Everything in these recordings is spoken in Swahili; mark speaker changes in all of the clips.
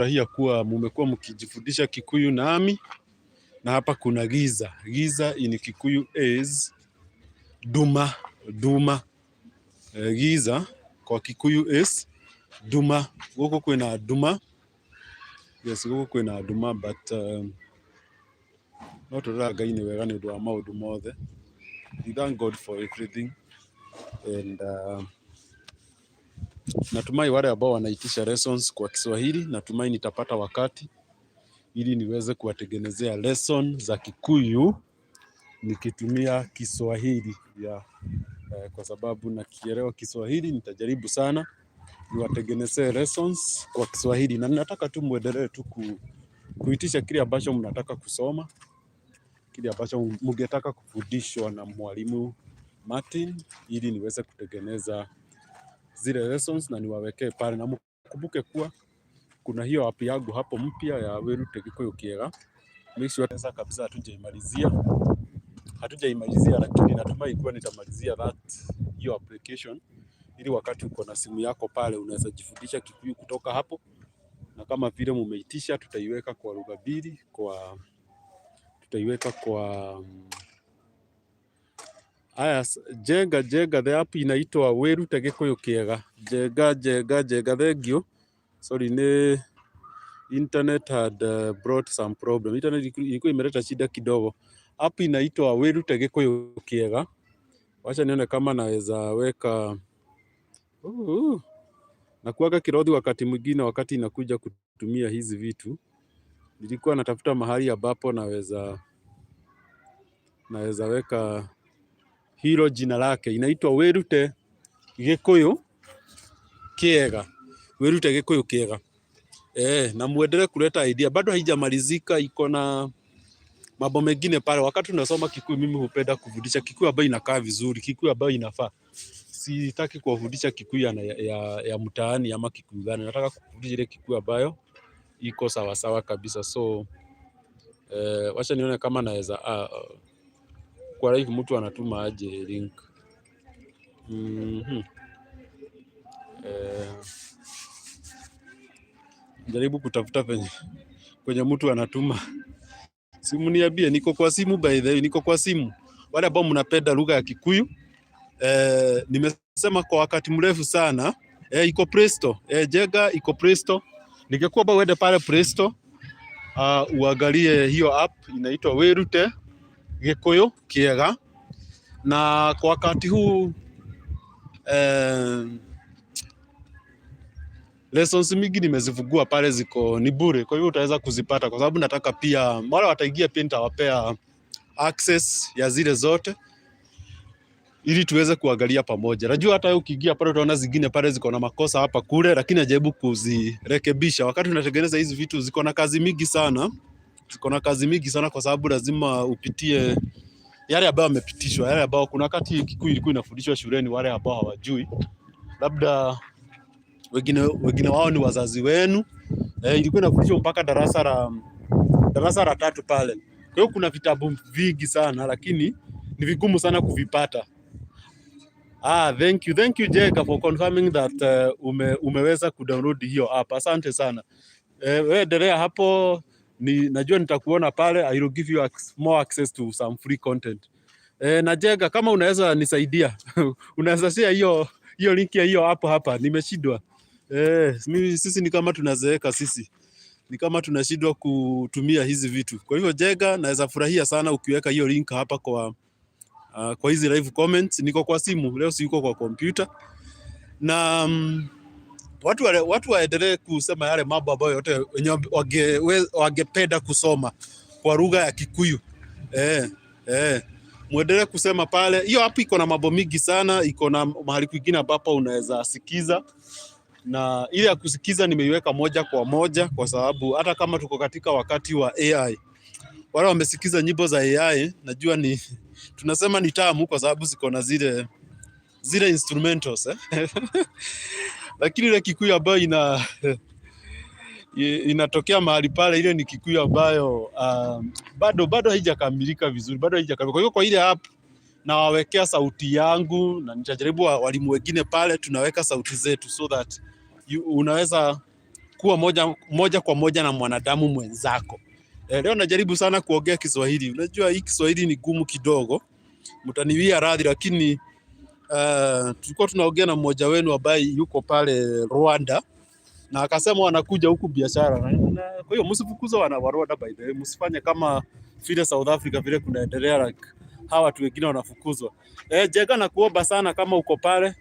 Speaker 1: Nimefurahia kuwa mumekuwa mkijifundisha Kikuyu nami, na hapa kuna giza. Giza in Kikuyu is duma, duma. Giza kwa Kikuyu is duma. Guku kwina duma. Yes, guku kwina duma, but no tũrera Ngai nĩ wega nĩ ũndũ wa maũndũ mothe. We thank God for everything and natumai wale ambao wanaitisha lessons kwa Kiswahili, natumai nitapata wakati ili niweze kuwatengenezea lesson za Kikuyu nikitumia Kiswahili ya kwa sababu nakielewa Kiswahili. Nitajaribu sana niwatengenezee lessons kwa Kiswahili, na ninataka tu muendelee tu kuitisha kile ambacho mnataka kusoma, kile ambacho mngetaka kufundishwa na mwalimu Martin, ili niweze kutengeneza zile lessons na niwawekee pale, na mkumbuke kuwa kuna hiyo app yangu hapo mpya ya Wĩrute Gĩkũyũ Kĩega. Make sure sasa kabisa hatujaimalizia, hatujaimalizia, lakini natumai kuwa nitamalizia that hiyo application, ili wakati uko na simu yako pale unaweza jifundisha Kikuyu kutoka hapo, na kama vile mumeitisha, tutaiweka kwa lugha mbili, kwa tutaiweka kwa Aya, Jenga Jenga, the app inaitwa Wĩrute Gĩkũyũ Kĩega. Jenga Jenga Jenga, thank you. Sorry, ni internet had brought some problem. Internet ilikuwa imeleta shida kidogo. App inaitwa Wĩrute Gĩkũyũ Kĩega. Wacha nione kama naweza weka nakuaga kirodhi wakati mwingine, wakati inakuja kutumia hizi vitu. Nilikuwa natafuta mahali ambapo naweza weka hilo jina lake. Inaitwa Wĩrute Gĩkũyũ Kĩega. Wĩrute Gĩkũyũ Kĩega. Na muendelee kuleta idea. Bado haijamalizika, iko na mambo mengine pale. Wakati unasoma Kikuyu, mimi hupenda kufundisha Kikuyu ambayo inakaa vizuri, Kikuyu ambayo inafaa. Sitaki kuwafundisha Kikuyu ya mtaani ama Kikuyu gani. Nataka kufundisha ile Kikuyu ambayo iko sawa sawa kabisa. So wacha nione kama naweza kwa live mtu anatuma aje link. Jaribu kutafuta penye kwenye mtu anatuma. Simu niambie, niko kwa simu by the way, niko kwa simu. Wale ambao mnapenda lugha ya Kikuyu, nimesema kwa wakati mrefu sana, iko Play Store. Jega iko Play Store. Ningekuwa uende pale Play Store, uangalie hiyo app inaitwa Wĩrute Gĩkũyũ Kĩega, na kwa wakati huu lessons mingi nimezifungua pale, ziko ni bure, kwa hivyo utaweza kuzipata, kwa sababu nataka pia wale wataingia pia nitawapea access ya zile zote ili tuweze kuangalia pamoja. Najua hata ukiingia pale utaona zingine pale ziko na makosa hapa kule, lakini najaribu kuzirekebisha. Wakati tunatengeneza hizi vitu ziko na kazi mingi sana, ziko na kazi mingi sana, kwa sababu lazima upitie yale ambayo yamepitishwa, yale ambayo kuna wakati Kikuyu ilikuwa inafundishwa shuleni, wale ambao hawajui, labda wengine wao ni wazazi wenu. Ilikuwa inafundishwa mpaka darasa la tatu pale. Kwa hiyo kuna vitabu vingi sana, lakini ni vigumu sana kuvipata. Ah, thank you Jeka for confirming that umeweza kudownload hiyo app. Asante sana. Wewe endelea hapo, ni najua nitakuona pale. I will give you more access to some free content. Na Jega, kama unaweza nisaidia unaweza share hiyo link ya hiyo app hapa, nimeshindwa. Mimi sisi ni kama tunazeeka sisi. Ni kama tunashindwa kutumia hizi vitu. Kwa hivyo Jega, naweza furahia sana ukiweka hiyo link hapa kwa hizi live comments. Niko kwa simu leo, siko kwa kompyuta na watu waendelee kusema yale mambo ambayo yote wenye wangependa kusoma kwa lugha ya Kikuyu. Muendelee kusema pale. Hiyo app iko na mambo mingi sana, iko na mahali kwingine ambapo unaweza sikiza, na ile ya kusikiza nimeiweka moja kwa moja kwa sababu hata kama tuko katika wakati wa AI, wale wamesikiza nyimbo za AI, najua ni tunasema ni tamu kwa sababu ziko na zile instrumentals, eh? Lakini ile Kikuyu ambayo inatokea mahali pale, ile ni Kikuyu ambayo bado haijakamilika vizuri, bado haijakamilika. Kwa hiyo kwa ile app nawawekea sauti yangu na nitajaribu walimu wengine pale, tunaweka sauti zetu so that unaweza Kuwa moja, moja kwa moja na mwanadamu mwenzako. Leo najaribu sana kuongea Kiswahili. Unajua hii Kiswahili ni gumu kidogo, mtaniwia radhi, lakini tulikuwa tunaongea na mmoja wenu ambaye yuko pale Rwanda na akasema wanakuja huku biashara na kwa hiyo msifukuze wana wa Rwanda, by the way, msifanye kama vile South Africa vile kunaendelea, like hawa watu wengine wanafukuzwa. Jega, nakuomba sana kama uko pale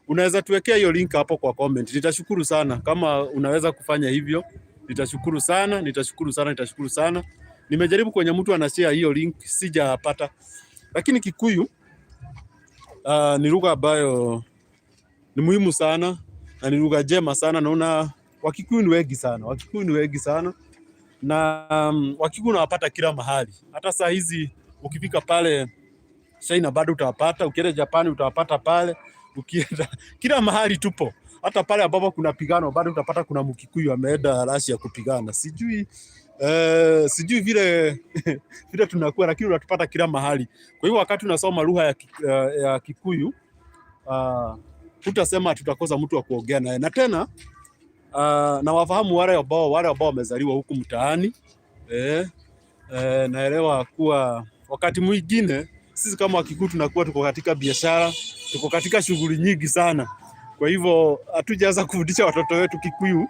Speaker 1: unaweza tuwekea hiyo link hapo kwa comment. Nitashukuru sana kama unaweza kufanya hivyo. Nitashukuru sana, nitashukuru sana, nitashukuru sana. Nimejaribu kwenye mtu anashare hiyo link sijapata. Lakini Kikuyu ni lugha ambayo ni muhimu sana na ni lugha njema sana. Naona Wakikuyu ni wengi sana, Wakikuyu ni wengi sana na Wakikuyu unawapata kila mahali. Hata saa hizi ukifika pale China bado utawapata, ukienda Japani utawapata pale, ukienda kila mahali tupo. Hata pale ambapo kuna pigano bado utapata kuna Mkikuyu ameenda Russia kupigana. Sijui vile vile tunakuwa, lakini unatupata kila mahali. Kwa hivyo wakati unasoma lugha ya Kikuyu hutasema tutakosa mtu wa kuongea naye, na tena na wafahamu wale ambao wamezaliwa huku mtaani, naelewa kuwa wakati mwingine sisi kama Wakikuyu tunakuwa tuko katika biashara, tuko katika shughuli nyingi sana. Kwa hivyo hatujaanza kufundisha watoto wetu Kikuyu.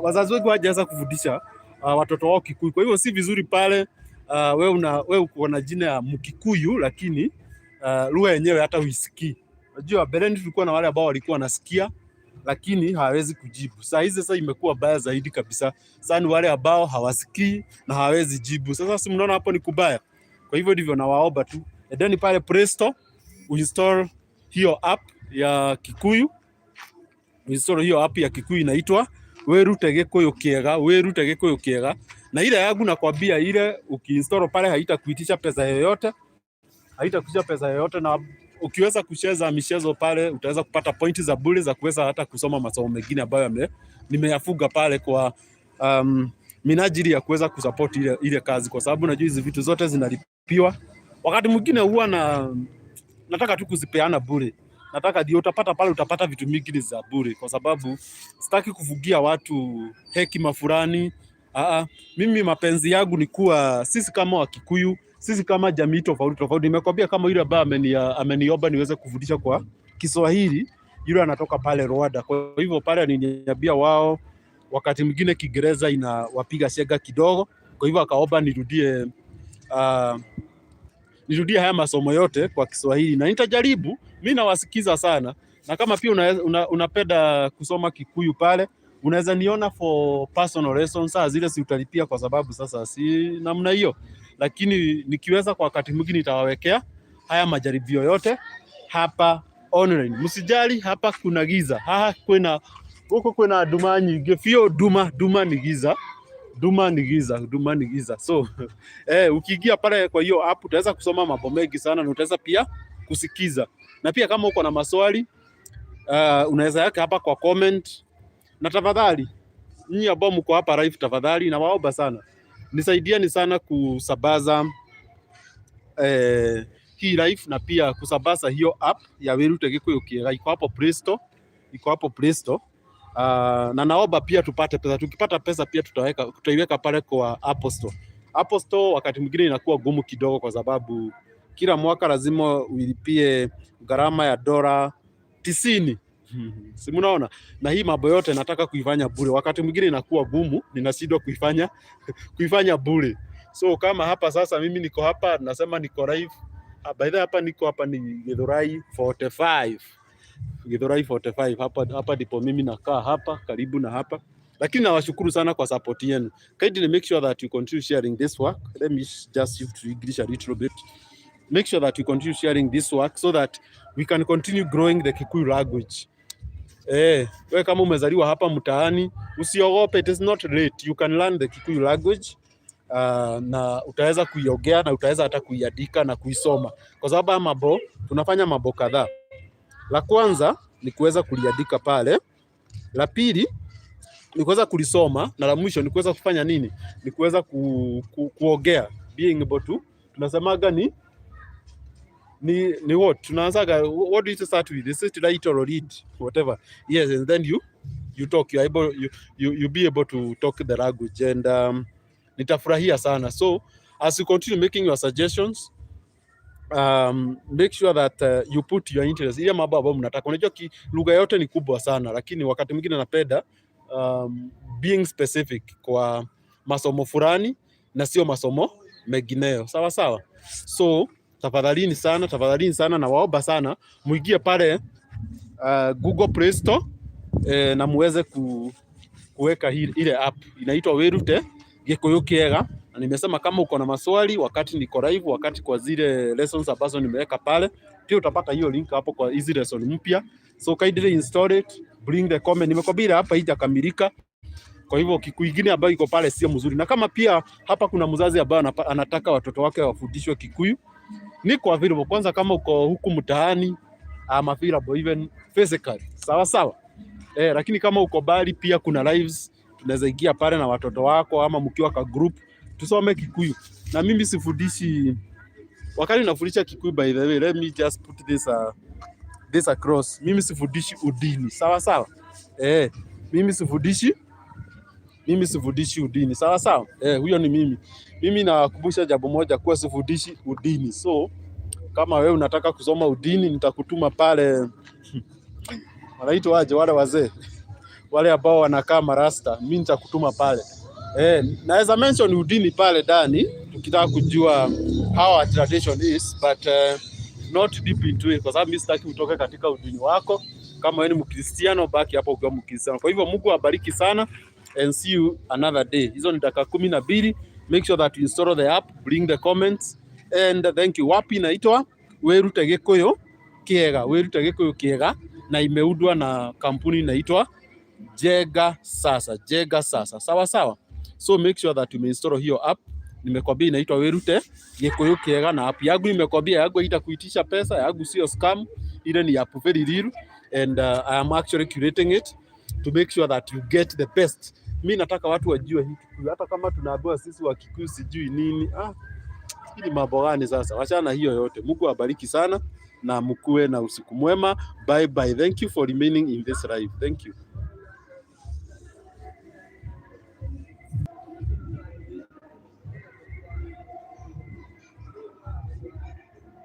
Speaker 1: Wazazi wetu hawajaanza kufundisha watoto wao Kikuyu. Kwa hivyo si vizuri pale we uko na jina ya Mkikuyu lakini lugha yenyewe hata huisikii. Unajua mbeleni tulikuwa na wale ambao walikuwa wanasikia lakini hawawezi kujibu. Saa hizi sasa imekuwa baya zaidi kabisa. Sasa ni wale ambao hawasikii na hawawezi jibu. Sasa si mnaona hapo ni kubaya. Kwa hivyo ndivyo nawaomba tu, endeni pale Play Store uinstall hiyo app ya Kikuyu, uinstall hiyo app ya Kikuyu inaitwa Wĩrute Gĩkũyũ Kĩega, Wĩrute Gĩkũyũ Kĩega. Na ile yangu nakwambia, ile ukiinstall pale haitakuitisha pesa yoyote, haitakuitisha pesa yoyote, na ukiweza kucheza michezo pale utaweza kupata pointi za bure za kuweza hata kusoma masomo mengine ambayo nimeyafuga pale kwa minajili ya kuweza kusupport ile kazi, kwa sababu najua hizi vitu zote zinalipiwa. Wakati mwingine huwa na nataka tu kuzipeana bure, nataka ndio utapata pale, utapata vitu mingi za bure, kwa sababu sitaki kufugia watu hekima fulani. Aa, mimi mapenzi yangu ni kuwa sisi kama Wakikuyu, sisi kama jamii tofauti tofauti, nimekwambia kama yule ambaye ameniomba niweze kufundisha kwa Kiswahili, yule anatoka pale Rwanda. Kwa hivyo pale aliniambia wao wakati mwingine Kiingereza inawapiga shega kidogo, kwa hivyo akaomba nirudie haya masomo yote kwa Kiswahili na nitajaribu. Mi nawasikiza sana, na kama pia unapenda kusoma Kikuyu pale unaweza niona for personal lessons. Saa zile si utalipia kwa sababu sasa si namna hiyo, lakini nikiweza kwa wakati mwingine nitawawekea haya majaribio yote hapa online. Msijali, hapa kuna giza, haha kwina huko kwina nduma nyingĩ biũ. Nduma, nduma ni giza, nduma ni giza, nduma ni giza. So ukiingia pale kwa hiyo app utaweza kusoma mambo mengi sana na utaweza pia kusikiza, na pia kama uko na maswali unaweza yaka hapa kwa comment. Na tafadhali nyinyi ambao mko hapa live, tafadhali nawaomba sana nisaidieni sana kusambaza hii live na pia kusambaza hiyo app ya Wĩrute Gĩkũyũ Kĩega. Iko hapo Play Store, iko hapo Play Store. Na naomba pia tupate pesa. Tukipata pesa pia tutaiweka pale kwa Apple Store. Apple Store wakati mwingine inakuwa gumu kidogo, kwa sababu kila mwaka lazima uilipie gharama ya dola 90. Si mnaona? Na hii mambo yote nataka kuifanya bure. Wakati mwingine inakuwa gumu, ninashindwa kuifanya bure. So kama hapa sasa mimi niko hapa nasema niko live. Ah, by the way, hapa niko hapa ni Githurai 45. Githurai 45 hapa ndipo mimi nakaa hapa karibu na hapa. Lakini nawashukuru sana kwa support yenu. Kindly make sure that you continue sharing this work. Let me just shift to English a little bit. Make sure that you continue sharing this work so that we can continue growing the Kikuyu language. We kama umezaliwa hapa mtaani, usiogope, it is not late. You can learn the Kikuyu language. Na utaweza kuiongea na utaweza hata kuiandika na kuisoma, kwa sababu haya mambo tunafanya mambo kadhaa. La kwanza ni kuweza kuliandika pale, la pili ni kuweza kulisoma, na la mwisho ni kuweza kufanya nini? Ni kuweza kuongea, being able to, tunasemaga ni what tunaanzaga, what do you start with? Is it write or read, whatever? Yes, and then you You talk, you are able, you be able to talk the language and nitafurahia sana. So as you continue making your suggestions, make sure that you put your interest, ile mambo ambayo mnataka. Unajua lugha yote ni kubwa sana, lakini wakati mwingine napenda being specific kwa masomo fulani na sio masomo mengineyo. Sawa sawa. So tafadhalini sana, tafadhalini sana, nawaomba sana muingie pale Google Play Store na muweze kuweka ile app inaitwa Wĩrute Gĩkũyũ Kĩega, na nimesema kama uko na maswali wakati niko live, wakati kwa zile lessons ambazo nimeweka pale, pia utapata hiyo link hapo kwa hizi lesson mpya. So kindly install it, bring the comment. Nimekwambia hapa haijakamilika, kwa hivyo Kikuyu ingine ambayo iko pale sio mzuri, na kama pia hapa kuna mzazi ambaye anataka watoto wake wafundishwe Kikuyu, niko available. Kwanza kama uko huku mtaani, I'm available even physically. Sawa sawa. Lakini kama uko mbali pia kuna lives tunaweza ingia pale na watoto wako ama mkiwa ka group tusome Kikuyu. Na mimi sifundishi, wakati nafundisha Kikuyu, by the way, let me just put this across. Mimi sifundishi udini. Sawa sawa. Mimi sifundishi udini. Sawa sawa. Huyo ni mimi. Mimi nawakumbusha jambo moja kuwa sifundishi udini. So kama wewe unataka kusoma udini, nitakutuma pale, wanaitwa aje wale wazee wale ambao wanakaa marasta, mimi nitakutuma pale. Naweza mention udini pale ndani tukitaka kujua how our tradition is, but not deep into it, kwa sababu mimi sitaki utoke katika udini wako. Kama wewe ni Mkristiano, baki hapo ukiwa Mkristiano. Kwa hivyo Mungu awabariki sana and see you another day. Hizo ni dakika 12. Make sure that you install the app, bring the comments and thank you. Wapi inaitwa Wĩrute Gĩkũyũ Kĩega, Wĩrute Gĩkũyũ Kĩega, na imeundwa na kampuni inaitwa Jenga Sasa, Jenga Sasa. Sawa sawa. So make sure that you install hiyo app. Nimekwambia inaitwa Wĩrute Gĩkũyũ Kĩega, na app yangu nimekwambia yangu haitakuitisha pesa, yangu sio scam, ile ni app very real and I am actually curating it to make sure that you get the best. Mi nataka watu wajue hii Kikuyu, hata kama tunaambiwa sisi wa Kikuyu sijui nini. Ah, hii ni mambo gani sasa? Wachana hiyo yote. Mungu awabariki sana na mkuwe na usiku mwema. Bye bye. Thank you for remaining in this live. Thank you.